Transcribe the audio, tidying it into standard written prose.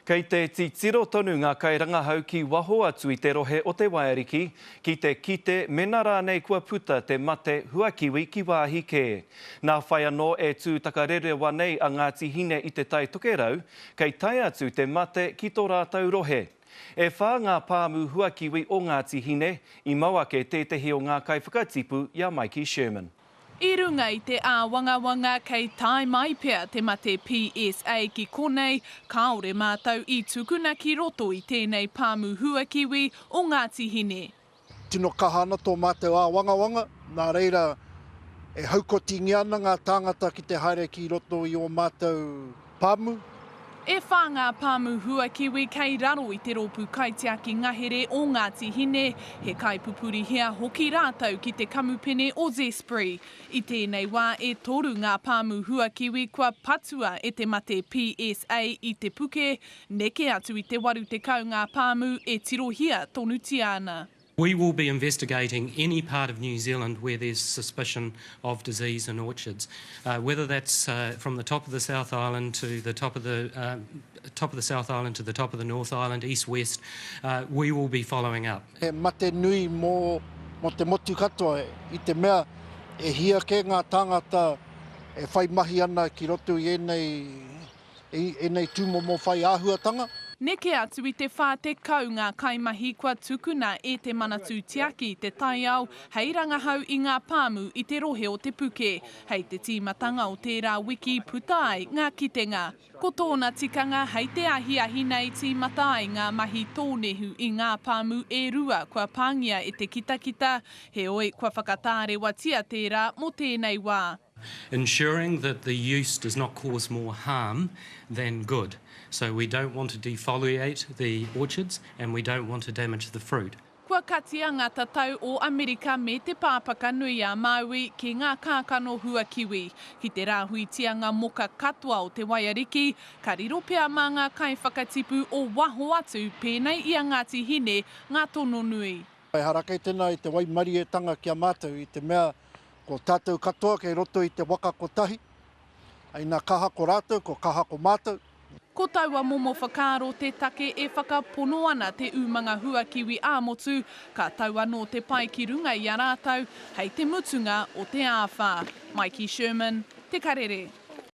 Kei te titiro tonu ngā kairangahau ki waho atu i te rohe o Te Waiariki ki te kite mena rānei kua puta te mate huakiwi ki wāhi kē. Nā whai anō e tū takarerewa nei a Ngāti Hine i Te Tai Tokerau, kei tae atu te mate ki tō rātou rohe. E whā ngā pāmu huakiwi o Ngāti Hine, i mau ake tētehi o ngā kaiwhakatipu i a Maiki Sherman. I runga i te āwangawanga kei tae mai pea te mate PSA ki konei, kāore mātou i tukuna ki roto i tēnei pāmu huakiwi o Ngāti Hine. Tino kaha ana tō mātou āwangawanga, nā reira e haukotingia ana ngā tāngata ki te haere ki roto i ō mātou pāmu. E whā ngā pāmu huakiwi kei raro i te Rōpū Kaitiaki Ngahere o Ngāti Hine, he kaipupurihea hoki rātou ki te kamupene o Zespri. I tēnei wā e toru ngā pāmu huakiwi kua patua e te mate PSA i Te Puke, neke atu i te 80 ngā pāmu e tirohia tonutia ana. We will be investigating any part of New Zealand where there's suspicion of disease in orchards, uh, whether that's uh, from the top of the South Island to the top of the uh, top of the South Island to the top of the North Island, east west, uh, we will be following up. He mate nui mō, mō te motu katoa i te mea e hia kē ngā tāngata e whai mahi ana ki roto i ēnei i ēnei tūmomo whai āhuatanga. Neke atu i te 40 ngā kaimahi kua tukuna e Te Manatū Tiaki i te Taiao hei rangahau i ngā pāmu i te rohe o Te Puke. Hei te tīmatanga o tērā wiki puta ai ngā kitenga. Ko tōna tikanga hei te ahiahi nei tīmata ai ngā mahi tōnehu i ngā pāmu e rua kua pāngia e te kitakita, heoi kua whakatārewatia tērā mō tēnei wā. Ensuring that the use does not cause more harm than good. So we don't want to defoliate the orchards and we don't want to damage the fruit. Kua katia ngā tatau o Amerika me Te Pāpaka Nui a Māui ki ngā kākano huakiwi. Ki te rāhuitia ngā moka katoa o te waiariki, ka riro pea mā ngā kaiwhakatipu o waho atu pēnei i a Ngāti Hine ngā tono nui. Ehara kei tēnā i te waimarietanga ki a mātou i te mea Ko tātou katoa kei roto i te waka kotahi, ina kaha ko rātou, ko kaha ko mātou. Ko taua momo whakaaro te take e whakapono ana te umanga huakiwi ā-motu, ka tau anō te pae ki runga i a rātou hei te mutunga o te āwhā. Maiki Sherman, Te Karere.